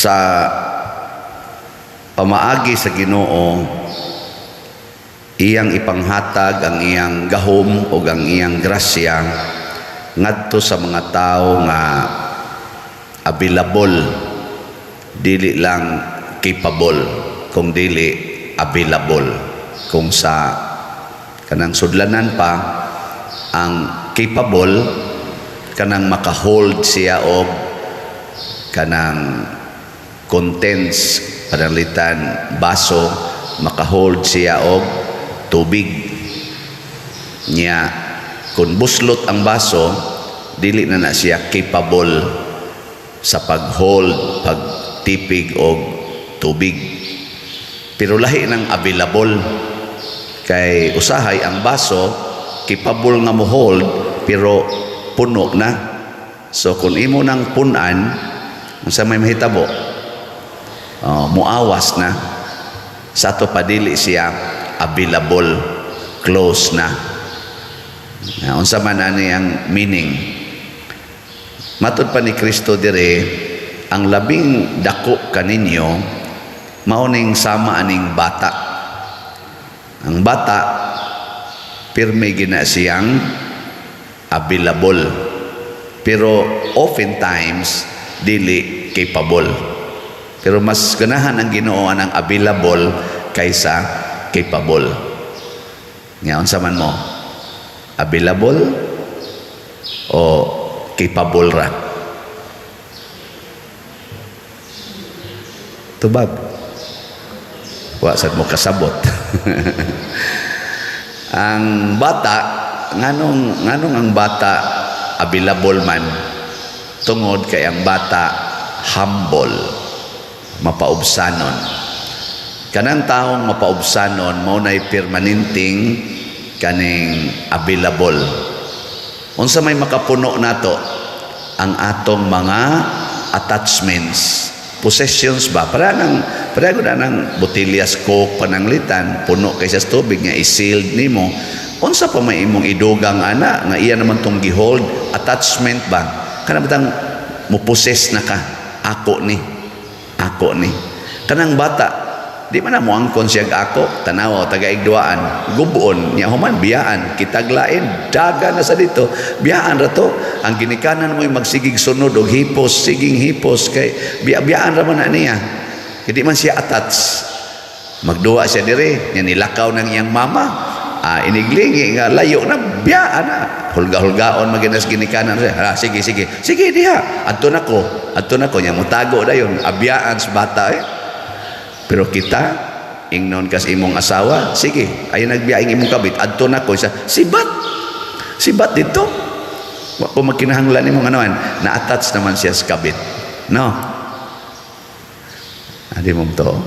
Sa pamaagi sa Ginoo, iyang ipanghatag ang iyang gahom o ang iyang grasya ngadto sa mga tao nga available, dili lang capable kung dili available. Kung sa kanang sudlanan pa, ang capable, kanang makahold siya og kanang contents, pananglitan baso, makahold siya og tubig niya. Kung buslot ang baso, dili na na siya capable sa pag-hold, pagtipig og tubig. Pero lahi ng available, kay usahay ang baso capable nga mo hold pero puno na. So kung imo nang punan, unsa may mahitabo? Oh, muawas na. Sa ato pa, dili siya available, close na. Na unsa man ani ang meaning? Matud pa ni Kristo dire, ang labing dako kaninyo mao ning sama aning bata. Ang bata, pirmi gina siyang available pero oftentimes dili capable. Pero mas ganahan ang Ginoo ang available kaysa capable. Nga unsa man mo, available o capable ra? Tubag. Wa sad mo kasabot. Ang bata, nganong ang bata available man? Tungod kay ang bata humble, mapaubsanon. Kanang taong mapaubsanon, mao nay permanenteng kaning available. Unsa may makapuno nato? Ang atong mga attachments, possessions ba? Para na ng botellas Coke, pananglitan puno kay sa tubig nga i-sealed nimo, unsa pa may imong idugang ana nga iya naman tong gihold? Attachment ba, kana bitang mo possess na ka, ako ni, ako ni. Kanang bata, di man na mo angkon siya ako. Tanawa taga-igduaan, gubuon niya, human biyaan kitaglain, daga na sa dito, biyaan ra to. Ang ginikanan mo'y magsigig sunod og hipos, siging hipos kay biya-biyaan ra man na niya. Hindi man siya attached. Magduwa siya dire nya, nilakaw ng iyang mama, iniglingi nga layo na, biyaan na, hulga-hulgaon maginas ginikanan siya. Ah, sige, sige, sige diha, adto nako, adto nako nya, mutago dayon. Abiyaan sa bata eh. Pero kita, ingnon kas imong asawa, "Sige, ay nagbiyaing imong kabit, adto na ko," sa sibat. Sibat dito. Wa ko magkinahanglan nimo, anuan, na-attach naman siya sa kabit. No. Adi mo to.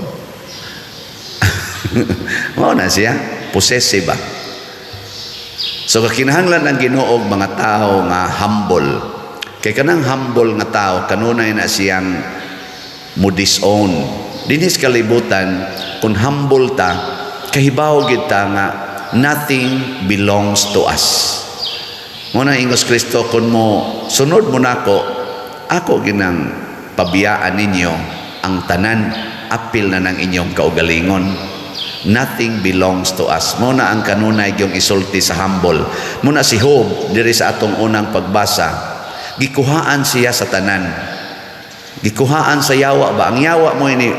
Mao na siya, possessive ba? So kakinahanglan ng Ginoo og mga tao nga humble. Kay kanang humble nga tao, kanunay na siyang mo disown. Dinhi sa kalibutan, kung humble ta, kahibaw gid ta nga nothing belongs to us. Mo na ingos Kristo, "Kung mo sunod mo nako, ako ginang pabiyaan ninyo ang tanan, apil na ng inyong kaugalingon." Nothing belongs to us. Mo na ang kanunay yung isulti sa humble. Mo na si Job diri sa atong unang pagbasa, gikuhaan siya sa tanan. Gikuhaan sa yawa ba? Ang yawa mo ini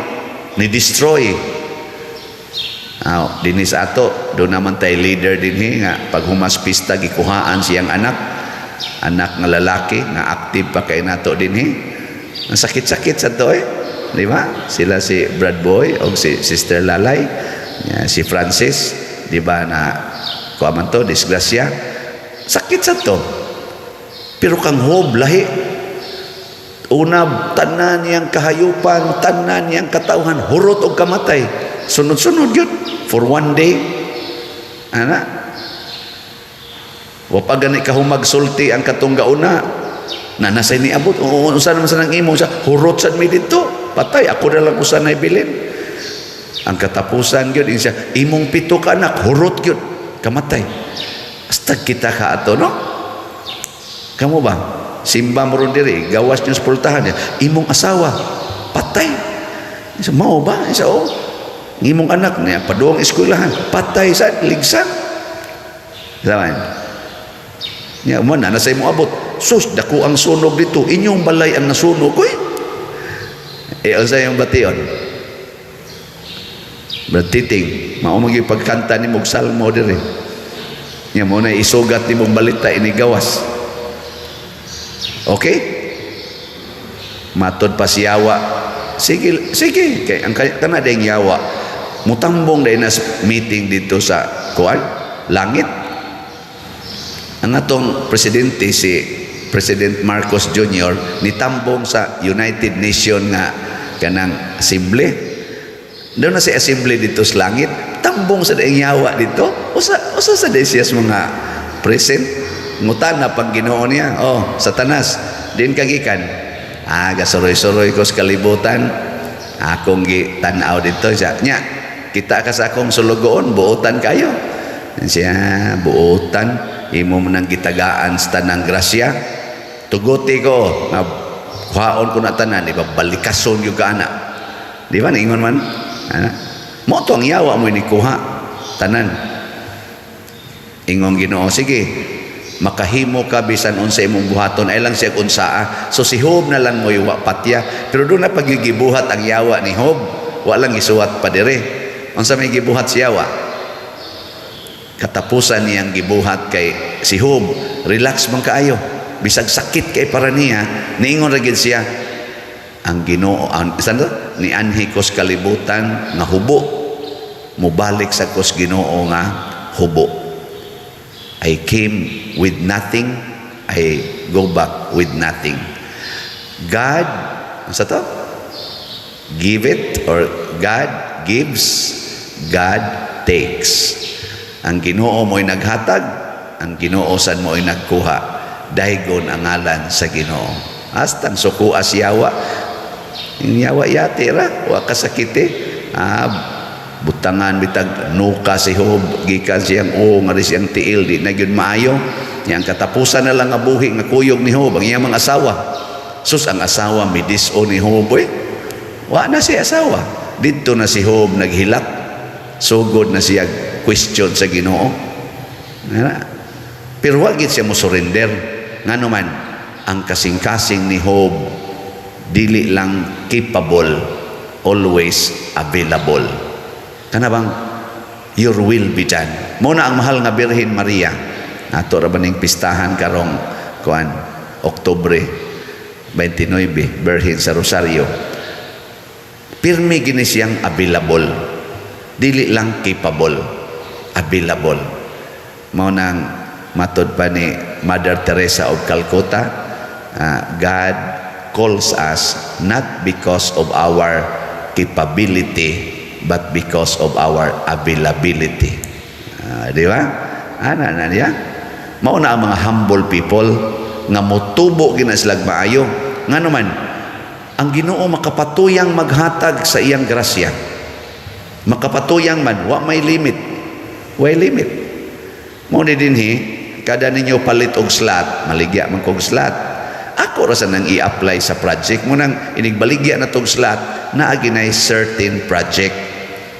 ni destroy. Aw, dinhi sa ato, do naman tay leader dinhi nga pag humas pista gikuhaan siyang anak, anak nga lalaki nga active pa kay nato dinhi. Ang sakit-sakit sa to eh. Di ba? Sila si Brad Boy o si Sister Lalay, ya, si Francis, di ba, na kuha man to, disgrasya. Sakit sa to. Pero kang Job, lahi. Una, tanan niyang kahayupan, tanan niyang katauhan, hurot og kamatay. Sunod-sunod yun. For one day. Ana? Wa pa gani ka humagsulti ang katong gauna. Na nasay niabot. Oo, unsa naman sa nang imo sa hurot sad mi didto. Patay ako na lang usa na ibilin. Ang katapusan gyud siya, imong pito ka anak, hurot gyud, kamatay. Basta kita ka ato, no? Kamo ba? Simba mo ron diri, gawas niyo sa pultahan niya. Imong asawa, Patay. Isa, mao ba? Isa, oh. Imong anak niya, paduong eskwelahan, patay sa ligsan. Saman. Nya mo na nasa imong abot. Sus, dako ang sunog dito. Inyong balay ang nasunog. Uy. Eh, unsa yung bation? Bratiting, mao man gyud pagkanta ni mog salmo dire. Nya mo na isugat ni mong balita ini gawas. Okay? Matod pa si yawa. Sige, sige, kay ang kana ding yawa. Mutambong dahil na meeting dito sa kuan, langit. Ang atong presidente, si President Marcos Jr., nitambong sa United Nation nga kanang assembly. Doon na si assembly dito sa langit, tambong sa daing yawa dito. Usa usa sa day siya sa mga present. Ngutan na pang Ginoo niya. Oh, Satanas, din kagikan. Ah, gasuroy-suroy ko sa kalibutan. Akong gi tan-aw dito siya. Nya, kita ka sa akong sulugoon, buotan kayo. Siya, buotan, imo man ang gitagaan sa tanang grasya. Tuguti ko, nga kuhaon ko na tanan, di ba, balikason yung ka ana. Di ba, niingon man? Ana? Mo to ang yawa mo ni kuha tanan. Ingong Ginoo, sige, makahimo ka bisan unsa imong buhaton ay lang siya unsaa. So si Job na lang mo wa patya. Pero doon na pagigibuhat ang yawa ni Job, wa lang gisuwat pa dire. Unsa may gibuhat si yawa? Katapusan niyang gibuhat kay si Job, relax man kaayo. Bisag sakit kay para niya, niingon ra gid siya, ang Ginoo ang isan to nianhi ko sa kalibutan nga hubo, mubalik sa kos Ginoo nga hubo. I came with nothing, I go back with nothing. God, sa to, give it or God gives, God takes. Ang Ginoo mo'y naghatag, ang Ginoo sad mo'y nagkuha. Daygon ang ngalan sa Ginoo. Hastang sukua siyawa. Ang yawa yati ra, wa kasakiti. Ah, butangan bitag nuka si Job gikan siyang o nga siyang tiil di na gyud maayo. Yang katapusan na lang nga buhi nga kuyog ni Job ang iyang mga asawa. Sus, ang asawa midiso ni Job, eh. Wa na si asawa. Didto na si Job naghilak. Sugod na siya question sa Ginoo. Nga. Pero wa gid siya mo surrender. Ngano man, ang kasing-kasing ni Job dili lang capable, always available. Kana bang your will be done. Mo na ang mahal nga Birhen Maria. Ato ra ba ning pistahan karong kuan, Oktubre 29, Birhen sa Rosario. Pirmi gini siyang available. Dili lang capable, available. Mao nang matod pa ni Mother Teresa of Calcutta, God calls us not because of our capability but because of our availability. Di ba? Ana na niya. Mao na ang mga humble people nga motubo gina sila maayo. Ngano man, ang Ginoo makapatuyang maghatag sa iyang grasya. Makapatuyang man, wa may limit. Way limit. Mo ni dinhi, kada ninyo palit og slot, maligya man kog slot. Ako ra sa nang i-apply sa project mo nang inigbaligya na tog slot, naa ginay certain project.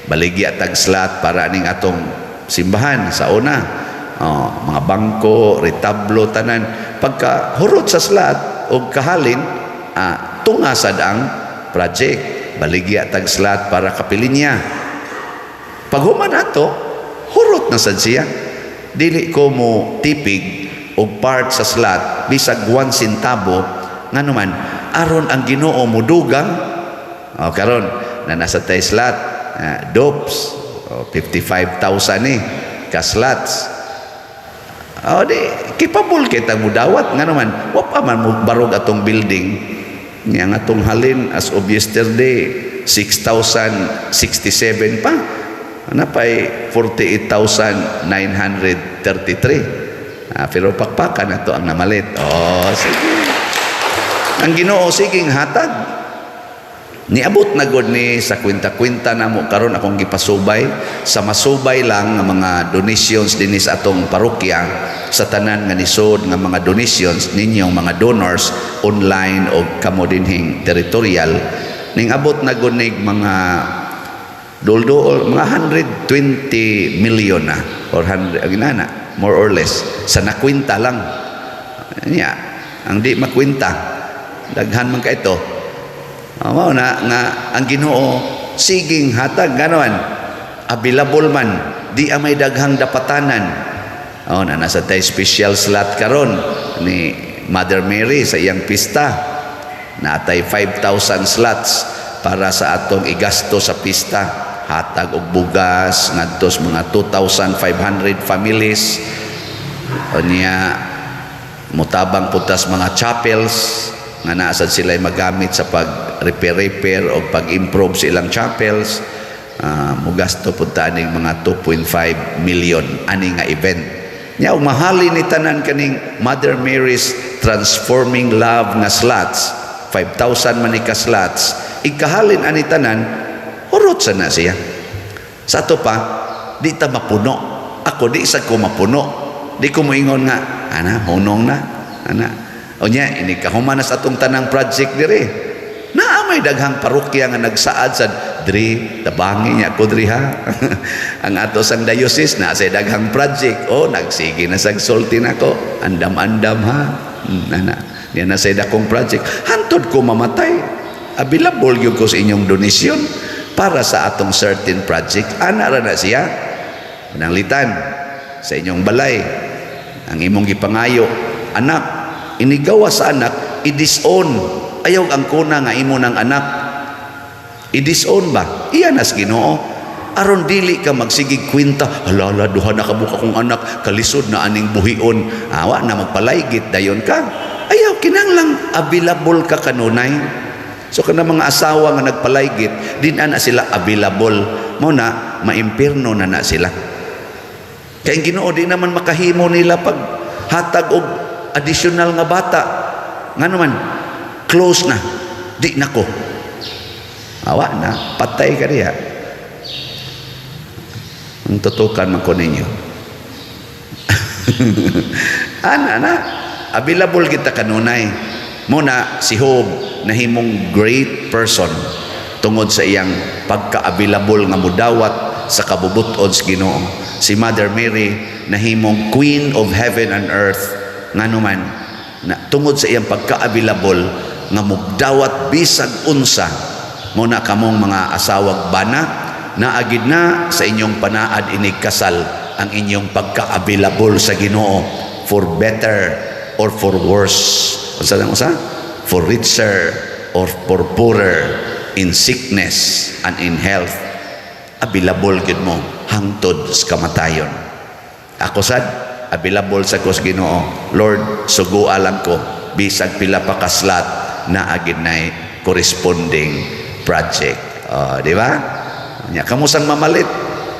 Baligya tag slot para ning atong simbahan sa una. Oh, mga bangko, retablo, tanan. Pagka hurot sa slot og kahalin, tunga sad ang project. Baligya tag slot para kapilinya. Pag human ato, hurot na sad siya. Dili ko mo tipig og part sa slot bisag 1 centavo, ngano man, aron ang Ginoo modugang. O karon na nasa tay slot, dopes, oh, 55,000 ni ka slots. O di capable kita mudawat, ngano man, wa pa man mo barog atong building niya. Ang atong halin as of yesterday 6,067 pa na pa'y 48,933. Ah, pero pakpakan na to ang namalit. Oh, sige. Ang Ginoo sige hatag. Niabot na gud ni sa kwenta-kwenta na mo karon akong gipasubay sa masubay lang nga mga donations dinhi sa atong parokya, sa tanan nga nisod nga mga donations ninyong mga donors online o kamo dinhing territorial. Ning abot na gunig mga duol, mga 120 million na or 100 ginana, more or less, sa nakwinta lang niya. Ang di makwinta, daghan man ka ito. Mao na nga ang Ginoo siging hatag, ganon, available man, di amay daghang dapatanan. Oh, na nasa tay special slot karon ni Mother Mary sa iyang pista. Natay 5,000 slots para sa atong igasto sa pista, hatag og bugas ngadto sa mga 2,500 families. Unya mutabang putas mga chapels nga naa sad sila magamit sa pag repair repair o pag-improve sa ilang chapels. Mugasto pud ta aning mga 2.5 million ani nga event nya. Ug mahali ni tanan kaning Mother Mary's Transforming Love nga slots, 5,000 man ni ka slots, ikahalin ani tanan, hurot sa na siya. Sa ato pa, di ta mapuno. Ako, di sa ko mapuno. Di ko moingon nga ana hunong na ana. Unya ini kahuman na sa atong tanang project diri, naa may daghang parokya nga nagsaad sa diri, tabangi niya ko diri ha. Ang ato sang diocese na sa daghang project, oh, nagsige na sag sulti nako, andam-andam ha. Ana niya na sa dakong project. Hantod ko mamatay, available gyud ko sa inyong donasyon para sa atong certain project. Ana ra na siya. Pananglitan sa inyong balay, ang imong gipangayo, anak, inigawa sa anak, i-disown. Ayaw ang kuna nga imo ng anak, i-disown ba? Iya nas Ginoo aron dili ka magsigig kwenta, "Halala, duha na kabuok akong anak, kalisod na aning buhion." Awa na magpalaygit dayon ka. Ayaw, kinanglang available ka kanunay. So kana mga asawa nga nagpalaygit din, ana sila available mo na, maimpirno na na sila. Kay ang Ginoo di naman makahimo nila pag hatag og additional nga bata. Ngano man, close na. Di nako. Awa na, patay ka diha. Ang tutukan man ko ninyo. Ana na, available kita kanunay. Muna si Job nahimong great person tungod sa iyang pagka-available nga mudawat sa kabubut-on sa Ginoo. Si Mother Mary nahimong Queen of Heaven and Earth, ngano man na tungod sa iyang pagka-available nga mugdawat bisag unsa. Muna kamong mga asawag bana, naagid na sa inyong panaad inig kasal ang inyong pagka-available sa Ginoo, for better or for worse, unsa lang usa, for richer or for poorer, in sickness and in health, available gyud mo hangtod sa kamatayon. Ako sad, available sa ko sa Ginoo. Lord, sugua lang ko bisag pila pa ka slot na agid nay corresponding project. Oh, di ba? Nya kamo sang mamalit,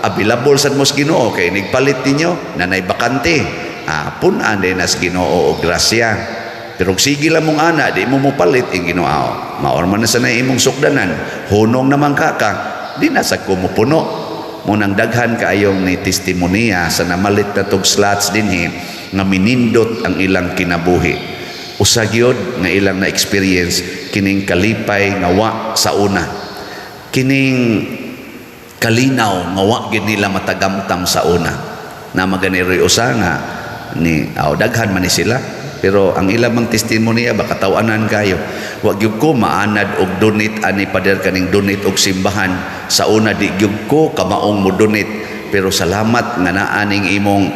available sad mo sa Ginoo kay nigpalit ninyo nanay bakante. Ah, pun-an din nas Ginoo og grasya. Pero kung sige lang mong ana, di mo mopalit ing Ginoo. Maor man na sa na imong sukdanan. Hunong naman ka, di na sa ko mopuno. Munang daghan kaayong ni testimonya sa namalit na tog slots dinhi nga minindot ang ilang kinabuhi. Usa gyud nga ilang na experience kining kalipay nga wa sa una. Kining kalinaw nga wa gid nila matagamtam sa una. Na maganiroy usa nga ni aw, daghan man ni sila, pero ang ilang mang testimonya ba, katawanan kayo. "Wa gyud ko maanad og donate ani, pader, kaning donate og simbahan. Sa una, di gyud ko kamaong mo donate, pero salamat nga naa ning imong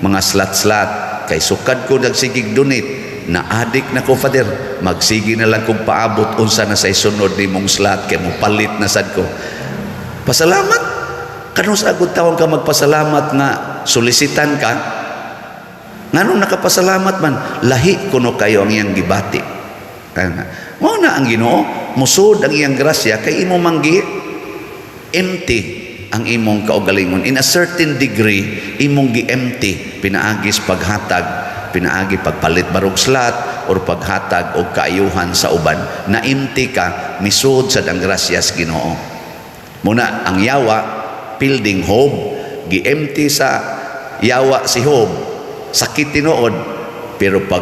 mga slot-slot kay sukad ko nagsigig donate, na adik na ko, Father. Magsige na lang kong paabot unsa na say sunod nimong slot kay mopalit na sad ko." Pasalamat kanus agud tawon ka magpasalamat nga solisitan ka. Nganong nakapasalamat man, lahi kuno kayo ang iyang gibati. Kaya mao na ang Ginoo musod ang iyang grasya kay imo manggi empty ang imong kaugalingon. In a certain degree, imong gi-empty pinaagis paghatag, pinaagi pagpalit barog slot or paghatag og kaayuhan sa uban. Na empty ka, misud sad ang grasya sa Ginoo. Muna ang yawa pilding Job, gi-empty sa yawa si Job, sakit tinuod, pero pag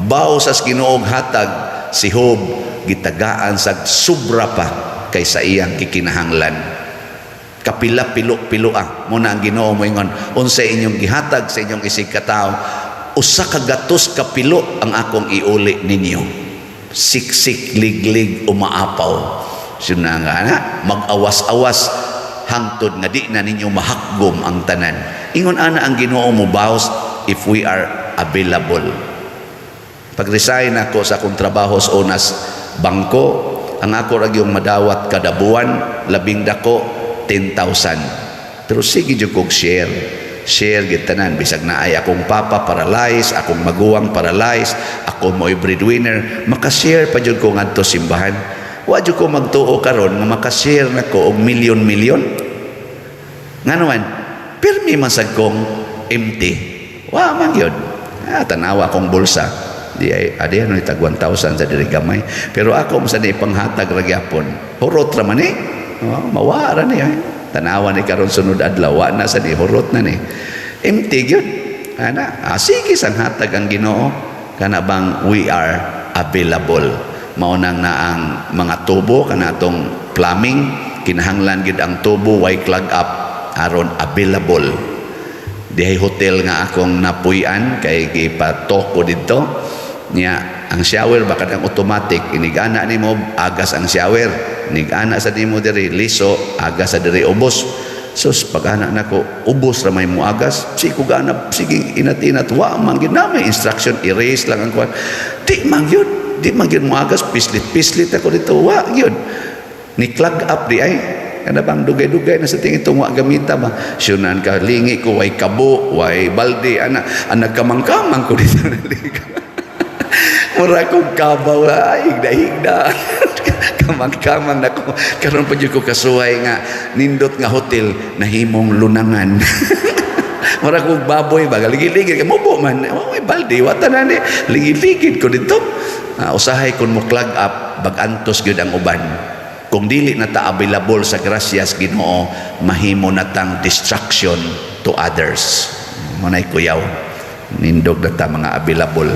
baw sa Ginoo hatag si Job. gitagaan sa sobra pa kaysa iyang gikinahanglan. Kapila pilo-pilo ah. Muna ang Ginoo moingon, unsa inyong gihatag sa inyong isig katawo, usa ka gatos ka pilo ang akong iuli ninyo. Siksik, liglig, umaapaw. Suna nga na, mag-awas-awas hangtod nga di na ninyo mahakgom ang tanan. Ingon ana ang Ginoo mo baos if we are available. Pag-resign ako sa akong trabaho sa unas bangko, ang ako ra yung madawat kada buwan, labing dako, 10,000. Pero sige jud kog share. Share gid tanan, bisag naay akong papa paralyzed, akong maguwang paralyzed, ako mo'y breadwinner, maka-share pa jud ko ngadto simbahan. Wa jud ko magtuo karon nga maka-share nako og milyon-milyon. Ngano man, pirmi man sad kong empty. Wa man gyud. Ah, tanawa akong bulsa. Di ay adi ano tag 1,000 sa diri gamay. Pero ako mo sa ni ipanghatag ra gyapon. Hurot ra man eh. Oh, mawa ra ni ay. Tanawa ni karon sunod adlaw wa na sa ni, hurot na ni. Empty gyud. Ana, ah, sige sang hatag ang Ginoo, kana bang we are available. Mao nang na ang mga tubo kana atong plumbing, kinahanglan gyud ang tubo way clog up aron available. Dihay hotel nga akong napuy-an kay gipatok ko didto niya, ang shower ba kanang automatic, inig-ana nimo agas ang shower, inig-ana sa nimo diri liso, agas sa diri ubos. Sus, pag ana nako, ubos ra may muagas. Si ko gana sige inat-inat, wa man gyud na may instruction, erase lang ang kuan, di man gyud, di man gyud muagas. Pislit-pislit ako dito, wa gyud ni clog up di ay. Kana bang dugay-dugay na sa tingin itong wa gamita ba. Syunan ka lingi ko, way kabo, way balde ana, ang nagkamang-kamang ko dito, mura kong kabaw, ay higda-higda, kamang-kamang nako. Karon pa jud ko kasuhay nga nindot nga hotel nahimong lunangan. Mura kong baboy ba, ligid-ligid mubo man, may balde, wa tanan ni, ligid-ligid ko dito. Usahay kun mo clog up, bagantos gyud ang uban. Kung dili na ta available sa grasyas Ginoo, mahimo na tang destruction to others. Mo nay kuyaw, nindog na ta mga available.